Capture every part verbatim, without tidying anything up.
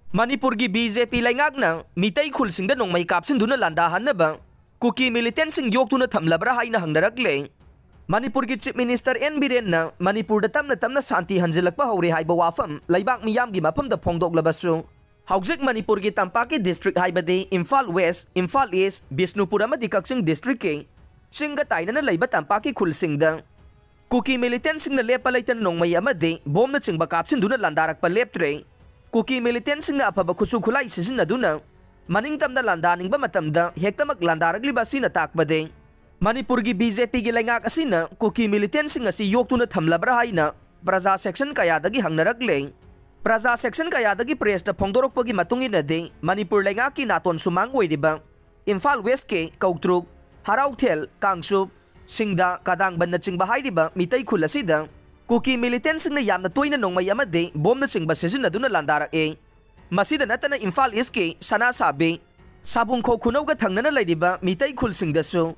ꯃꯅꯤꯄꯨꯔꯒꯤ B J ꯄꯤ ꯂꯩꯉꯥꯛꯅ ꯃꯤꯇꯩ ꯈꯨꯜꯁꯤꯡꯗ ꯅꯣꯡꯃꯩ ꯀꯥꯞꯁꯤꯟꯗꯨꯅ ꯂꯥꯟꯗꯥꯍꯟꯅꯕ ꯀꯨꯀꯤ ꯃꯤꯂꯤꯇꯦꯟꯁꯤꯡ ꯌꯣꯛꯇꯨꯅ ꯊꯝꯂꯕ꯭ꯔꯥ ꯍꯥꯏꯅ ꯍꯪꯅꯔꯛꯂꯦ꯫ ꯃꯅꯤꯄꯨꯔꯒꯤ ꯆꯤꯐ ꯃꯤꯅꯤꯁꯇꯔ ꯑꯦꯟ ꯕꯤꯔꯦꯟꯅ ꯃꯅꯤꯄꯨꯔꯗ ꯇꯞꯅ ꯇꯞꯅ ꯁꯥꯟꯇꯤ ꯍꯟꯖꯤꯜꯂꯛꯄ ꯍꯧꯔꯦ ꯍꯥꯏꯕ ꯋꯥꯐꯝ ꯂꯩꯕꯥꯛ ꯃꯤꯌꯥꯝꯒꯤ ꯃꯐꯝꯗ ꯐꯣꯡꯗꯣꯛꯂꯕꯁꯨ, ꯍꯧꯖꯤꯛ ꯃꯅꯤꯄꯨꯔꯒꯤ ꯇꯝꯄꯥꯛꯀꯤ ꯗꯤꯁꯇ꯭ꯔꯤꯛ ꯍꯥꯏꯕꯗꯤ ꯏꯝꯐꯥꯜ ꯋꯦꯁ, ꯏꯝꯐꯥꯜ ꯏꯁ, ꯕꯤꯁꯅꯨꯄꯨꯔ ꯑꯃꯗꯤ ꯀꯛꯆꯤꯡ ꯗꯤꯁꯇ꯭ꯔꯤꯛꯀꯤ ꯆꯤꯡꯒ ꯇꯥꯏꯅꯅ ꯂꯩꯕ ꯇꯝꯄꯥꯛꯀꯤ ꯈꯨꯜꯁꯤꯡꯗ ꯀꯨꯀꯤ ꯃꯤꯂꯤꯇꯦꯟꯁꯤꯡꯅ ꯂꯦꯞꯄ ꯂꯩꯇꯅ ꯅꯣꯡꯃꯩ ꯑꯃꯗꯤ ꯕꯣꯝꯅꯆꯤꯡꯕ ꯀꯥꯞꯁꯤꯟꯗꯨꯅ ꯂꯥꯟꯗꯥꯔꯛꯄ ꯂꯦꯞꯇ꯭ꯔꯦ꯫ ꯀꯨꯀꯤ ꯃꯤꯂꯤꯇꯦꯟꯁꯤꯡꯅ ꯑꯐꯕ ꯈꯨꯠꯁꯨ ꯈꯨꯠꯂꯥꯏ ꯁꯤꯖꯤꯟꯅꯗꯨꯅ ꯃꯅꯤꯡ ꯇꯝꯅ ꯂꯥꯟꯗꯥꯅꯤꯡꯕ ꯃꯇꯝꯗ ꯍꯦꯛꯇꯃꯛ ꯂꯥꯟꯗꯥꯔꯛꯂꯤꯕ ꯑꯁꯤꯅ ꯇꯥꯛꯄꯗꯤ ꯃꯅꯤꯄꯨꯔꯒꯤ ꯕꯤ ꯖꯦ ꯄꯤꯒꯤ ꯂꯩꯉꯥꯛ ꯑꯁꯤꯅ ꯀꯨꯀꯤ ꯃꯤꯂꯤꯇꯦꯟꯁꯤꯡ ꯑꯁꯤ ꯌꯣꯛꯇꯨꯅ ꯊꯝꯂꯕ꯭ꯔꯥ ꯍꯥꯏꯅ ꯄ꯭ꯔꯖꯥ ꯁꯦꯛꯁꯟ ꯀꯌꯥꯗꯒꯤ ꯍꯪꯅꯔꯛꯂꯦ꯫ ꯄ꯭ꯔꯖꯥ ꯁꯦꯛꯁꯟ ꯀꯌꯥꯗꯒꯤ ꯄ꯭ꯔꯦꯁꯇ ꯐꯣꯡꯗꯣꯔꯛꯄꯒꯤ ꯃꯇꯨꯡ ꯏꯟꯅꯗꯤ, ꯃꯅꯤꯄꯨꯔ ꯂꯩꯉꯥꯛꯀꯤ ꯅꯥꯇꯣꯟ ꯁꯨꯃꯥꯡ ꯑꯣꯏꯔꯤꯕ ꯏꯝꯐꯥꯜ ꯋꯦꯁꯀꯤ ꯀꯧꯇ꯭ꯔꯨꯛ, ꯍꯔꯥꯎꯊꯦꯜ, ꯀꯥꯡꯆꯨꯞ, ꯁꯤꯡꯗꯥ, ꯀꯗꯥꯡꯕꯟꯅꯆꯤꯡꯕ ꯍꯥꯏꯔꯤꯕ ꯃꯤꯇꯩ ꯈꯨꯜ ꯑꯁꯤꯗ ꯀꯨꯀꯤ ꯃꯤꯂꯤꯇꯦꯟꯁꯤꯡꯅ ꯌꯥꯝꯅ ꯇꯣꯏꯅ ꯅꯣꯡꯃꯩ ꯑꯃꯗꯤ ꯕꯣꯝꯅꯆꯤꯡꯕ ꯁꯤꯖꯤꯟꯅꯗꯨꯅ ꯂꯥꯟꯗꯥꯔꯛꯏ꯫ ꯃꯁꯤꯗ ꯅꯠꯇꯅ ꯏꯝꯐꯥꯜ ꯏꯁꯀꯤ ꯁꯅꯥꯁꯥꯕꯤ, ꯁꯥꯕꯨꯡꯈꯣꯛ ꯈꯨꯅꯧꯒ ꯊꯪꯅꯅ ꯂꯩꯔꯤꯕ ꯃꯤꯇꯩ ꯈꯨꯜꯁꯤꯡꯗꯁꯨ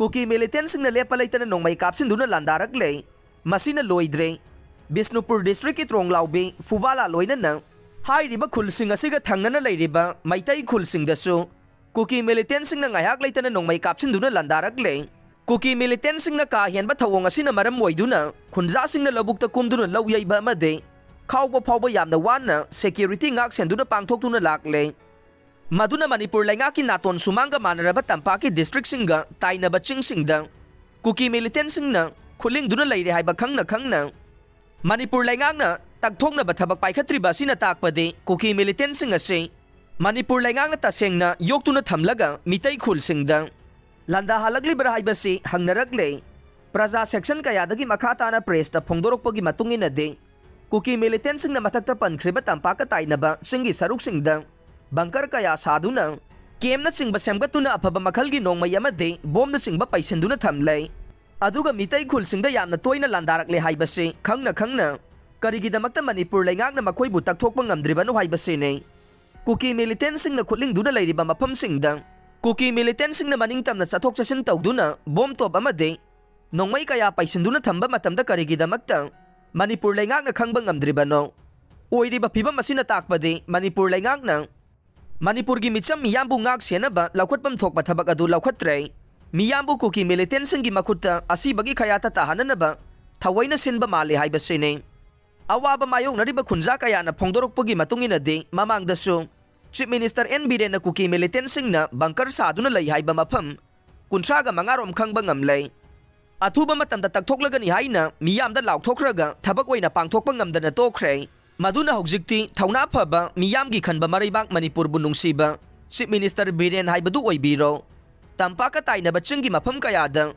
ꯀꯨꯀꯤ ꯃꯤꯂꯤꯇꯦꯟꯁꯤꯡꯅ ꯂꯦꯞꯄ ꯂꯩꯇꯅ ꯅꯣꯡꯃꯩ ꯀꯥꯞꯁꯤꯟꯗꯨꯅ ꯂꯥꯟꯗꯥꯔꯛꯂꯦ꯫ ꯃꯁꯤꯅ ꯂꯣꯏꯗ꯭ꯔꯦ꯫ ꯕꯤꯁꯅꯨꯄꯨꯔ ꯗꯤꯁꯇ꯭ꯔꯤꯛꯀꯤ ꯇ꯭ꯔꯣꯡꯂꯥꯎꯕꯤ, ꯐꯨꯕꯥꯂꯥ ꯂꯣꯏꯅꯅ ꯍꯥꯏꯔꯤꯕ ꯈꯨꯜꯁꯤꯡ ꯑꯁꯤꯒ ꯊꯪꯅꯅ ꯂꯩꯔꯤꯕ ꯃꯩꯇꯩ ꯈꯨꯜꯁꯤꯡꯗꯁꯨ ꯀꯨꯀꯤ ꯃꯤꯂꯤꯇꯦꯟꯁꯤꯡꯅ ꯉꯥꯏꯍꯥꯛ ꯂꯩꯇꯅ ꯅꯣꯡꯃꯩ ꯀꯥꯞꯁꯤꯟꯗꯨꯅ ꯂꯥꯟꯗꯥꯔꯛꯂꯦ꯫ ꯀꯨꯀꯤ ꯃꯤꯂꯤꯇꯦꯟꯁꯤꯡꯅ ꯀꯥ ꯍꯦꯟꯕ ꯊꯧꯑꯣꯡ ꯑꯁꯤꯅ ꯃꯔꯝ ꯑꯣꯏꯗꯨꯅ ꯈꯨꯟꯖꯥꯁꯤꯡꯅ ꯂꯧꯕꯨꯛꯇ ꯀꯨꯝꯗꯨꯅ ꯂꯧ ꯌꯩꯕ ꯑꯃꯗꯤ ꯈꯥꯎꯕ ꯐꯥꯎꯕ ꯌꯥꯝꯅ ꯋꯥꯅ ꯁꯦꯀ꯭ꯌꯨꯔꯤꯇꯤ ꯉꯥꯛ ꯁꯦꯟꯗꯨꯅ ꯄꯥꯡꯊꯣꯛꯇꯨꯅ ꯂꯥꯛꯂꯦ꯫ ꯃꯗꯨꯅ ꯃꯅꯤꯄꯨꯔ ꯂꯩꯉꯥꯛꯀꯤ ꯅꯥꯇꯣꯟ ꯁꯨꯃꯥꯡꯒ ꯃꯥꯟꯅꯔꯕ ꯇꯝꯄꯥꯛꯀꯤ ꯗꯤꯁꯇ꯭ꯔꯤꯛꯁꯤꯡꯒ ꯇꯥꯏꯅꯕ ꯆꯤꯡꯁꯤꯡꯗ ꯀꯨꯀꯤ ꯃꯤꯂꯤꯇꯦꯟꯁꯤꯡꯅ ꯈꯨꯠꯂꯤꯡꯗꯨꯅ ꯂꯩꯔꯦ ꯍꯥꯏꯕ ꯈꯪꯅ ꯈꯪꯅ ꯃꯅꯤꯄꯨꯔ ꯂꯩꯉꯥꯛꯅ ꯇꯛꯊꯣꯛꯅꯕ ꯊꯕꯛ ꯄꯥꯏꯈꯠꯇ꯭ꯔꯤꯕ ꯑꯁꯤꯅ ꯇꯥꯛꯄꯗꯤ ꯀꯨꯀꯤ ꯃꯤꯂꯤꯇꯦꯟꯁꯤꯡ ꯑꯁꯤ ꯃꯅꯤꯄꯨꯔ ꯂꯩꯉꯥꯛꯅ ꯇꯁꯦꯡꯅ ꯌꯣꯛꯇꯨꯅ ꯊꯝꯂꯒ ꯃꯤꯇꯩ ꯈꯨꯜꯁꯤꯡꯗ ꯂꯥꯟꯗꯥꯍꯜꯂꯛꯂꯤꯕ꯭ꯔꯥ ꯍꯥꯏꯕꯁꯤ ꯍꯪꯅꯔꯛꯂꯦ꯫ ꯄ꯭ꯔꯖꯥ ꯁꯦꯛꯁꯟ ꯀꯌꯥꯗꯒꯤ ꯃꯈꯥ ꯇꯥꯅ ꯄ꯭ꯔꯦꯁꯇ ꯐꯣꯡꯗꯣꯔꯛꯄꯒꯤ ꯃꯇꯨꯡ ꯏꯟꯅꯗꯤ, ꯀꯨꯀꯤ ꯃꯤꯂꯤꯇꯦꯟꯁꯤꯡꯅ ꯃꯊꯛꯇ ꯄꯟꯈ꯭ꯔꯤꯕ ꯇꯝꯄꯥꯛꯀ ꯇꯥꯏꯅꯕ ꯆꯤꯡꯒꯤ ꯁꯔꯨꯛꯁꯤꯡꯗ ꯕꯪꯀꯔ ꯀꯌꯥ ꯁꯥꯗꯨꯅ, ꯀꯦꯝꯅꯆꯤꯡꯕ ꯁꯦꯝꯒꯠꯇꯨꯅ ꯑꯐꯕ ꯃꯈꯜꯒꯤ ꯅꯣꯡꯃꯩ ꯑꯃꯗꯤ ꯕꯣꯝꯅꯆꯤꯡꯕ ꯄꯩꯁꯤꯟꯗꯨꯅ ꯊꯝꯂꯦ꯫ ꯑꯗꯨꯒ ꯃꯤꯇꯩ ꯈꯨꯜꯁꯤꯡꯗ ꯌꯥꯝꯅ ꯇꯣꯏꯅ ꯂꯥꯟꯗꯥꯔꯛꯂꯦ ꯍꯥꯏꯕꯁꯤ ꯈꯪꯅ ꯈꯪꯅ ꯀꯔꯤꯒꯤꯗꯃꯛꯇ ꯃꯅꯤꯄꯨꯔ ꯂꯩꯉꯥꯛꯅ ꯃꯈꯣꯏꯕꯨ ꯇꯛꯊꯣꯛꯄ ꯉꯝꯗ꯭ꯔꯤꯕꯅꯣ ꯍꯥꯏꯕꯁꯤꯅꯤ꯫ ꯀꯨꯀꯤ ꯃꯤꯂꯤꯇꯦꯟꯁꯤꯡꯅ ꯈꯨꯠꯂꯤꯡꯗꯨꯅ ꯂꯩꯔꯤꯕ ꯃꯐꯝꯁꯤꯡꯗ ꯀꯨꯀꯤ ꯃꯤꯂꯤꯇꯦꯟꯁꯤꯡꯅ ꯃꯅꯤꯡ ꯇꯝꯅ ꯆꯠꯊꯣꯛ ꯆꯠꯁꯤꯟ ꯇꯧꯗꯨꯅ ꯕꯣꯝ ꯇꯣꯞ ꯑꯃꯗꯤ ꯅꯣꯡꯃꯩ ꯀꯌꯥ ꯄꯩꯁꯤꯟꯗꯨꯅ ꯊꯝꯕ ꯃꯇꯝꯗ ꯀꯔꯤꯒꯤꯗꯃꯛꯇ ꯃꯅꯤꯄꯨꯔ ꯂꯩꯉꯥꯛꯅ ꯈꯪꯕ ꯉꯝꯗ꯭ꯔꯤꯕꯅꯣ? ꯑꯣꯏꯔꯤꯕ ꯐꯤꯕꯝ ꯑꯁꯤꯅ ꯇꯥꯛꯄꯗꯤ ꯃꯅꯤꯄꯨꯔ ꯂꯩꯉꯥꯛꯅ ꯃꯅꯤꯄꯨꯔꯒꯤ ꯃꯤꯆꯝ ꯃꯤꯌꯥꯝꯕꯨ ꯉꯥꯛ ꯁꯦꯟꯅꯕ ꯂꯧꯈꯠꯐꯝ ꯊꯣꯛꯄ ꯊꯕꯛ ꯑꯗꯨ ꯂꯧꯈꯠꯇ꯭ꯔꯦ꯫ ꯃꯤꯌꯥꯝꯕꯨ ꯀꯨꯀꯤ ꯃꯤꯂꯤꯇꯦꯟꯁꯤꯡꯒꯤ ꯃꯈꯨꯠꯇ ꯑꯁꯤꯕꯒꯤ ꯈꯌꯥꯠꯇ ꯇꯥꯍꯟꯅꯅꯕ ꯊꯑꯣꯏꯅ ꯁꯤꯟꯕ ꯃꯥꯜꯂꯤ ꯍꯥꯏꯕꯁꯤꯅꯤ꯫ ꯑꯋꯥꯕ ꯃꯥꯌꯣꯛꯅꯔꯤꯕ ꯈꯨꯟꯖꯥ ꯀꯌꯥꯅ ꯐꯣꯡꯗꯣꯔꯛꯄꯒꯤ ꯃꯇꯨꯡ ꯏꯟꯅꯗꯤ, ꯃꯃꯥꯡꯗꯁꯨ ꯆꯤꯐ ꯃꯤꯅꯤꯁꯇꯔ ꯑꯦꯟ ꯕꯤꯔꯦꯟꯅ ꯀꯨꯀꯤ ꯃꯤꯂꯤꯇꯦꯟꯁꯤꯡꯅ ꯕꯪꯀꯔ ꯁꯥꯗꯨꯅ ꯂꯩ ꯍꯥꯏꯕ ꯃꯐꯝ ꯀꯨꯟꯊ꯭ꯔꯥꯒ ꯃꯉꯥꯔꯣꯝ ꯈꯪꯕ ꯉꯝꯂꯦ꯫ ꯑꯊꯨꯕ ꯃꯇꯝꯗ ꯇꯛꯊꯣꯛꯂꯒꯅꯤ ꯍꯥꯏꯅ ꯃꯤꯌꯥꯝꯗ ꯂꯥꯎꯊꯣꯛꯈ꯭ꯔꯒ ꯊꯕꯛ ꯑꯣꯏꯅ ꯄꯥꯡꯊꯣꯛꯄ ꯉꯝꯗꯅ ꯇꯣꯛꯈ꯭ꯔꯦ꯫ ꯃꯗꯨꯅ ꯍꯧꯖꯤꯛꯇꯤ ꯊꯧꯅꯥ ꯐꯕ ꯃꯤꯌꯥꯝꯒꯤ ꯈꯟꯕ ꯃꯔꯩꯕꯥꯛ ꯃꯅꯤꯄꯨꯔꯕꯨ ꯅꯨꯡꯁꯤꯕ ꯆꯤꯐ ꯃꯤꯅꯤꯁꯇꯔ ꯕꯤꯔꯦꯟ ꯍꯥꯏꯕꯗꯨ ꯑꯣꯏꯕꯤꯔꯣ꯫ ꯇꯝꯄꯥꯛꯀ ꯇꯥꯏꯅꯕ ꯆꯤꯡꯒꯤ ꯃꯐꯝ ꯀꯌꯥꯗ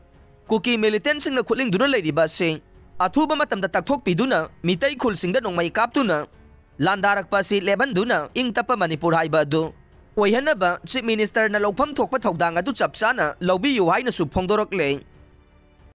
ꯀꯨꯀꯤ ꯃꯤꯂꯤꯇꯦꯟꯁꯤꯡꯅ ꯈꯨꯠꯂꯤꯡꯗꯨꯅ ꯂꯩꯔꯤꯕ ꯑꯁꯤ ꯑꯊꯨꯕ ꯃꯇꯝꯗ ꯇꯛꯊꯣꯛꯄꯤꯗꯨꯅ ꯃꯤꯇꯩ ꯈꯨꯜꯁꯤꯡꯗ ꯅꯣꯡꯃꯩ ꯀꯥꯞꯇꯨꯅ ꯂꯥꯟꯗꯥꯔꯛꯄ ꯑꯁꯤ ꯂꯦꯞꯍꯟꯗꯨꯅ ꯏꯪ ꯇꯞꯄ ꯃꯅꯤꯄꯨꯔ ꯍꯥꯏꯕ ꯑꯗꯨ ꯑꯣꯏꯍꯟꯅꯕ ꯆꯤꯐ ꯃꯤꯅꯤꯁꯇꯔꯅ ꯂꯧꯐꯝ ꯊꯣꯛꯄ ꯊꯧꯗꯥꯡ ꯑꯗꯨ ꯆꯞ ꯆꯥꯅ ꯂꯧꯕꯤꯌꯨ ꯍꯥꯏꯅꯁꯨ ꯐꯣꯡꯗꯣꯔꯛꯂꯦ꯫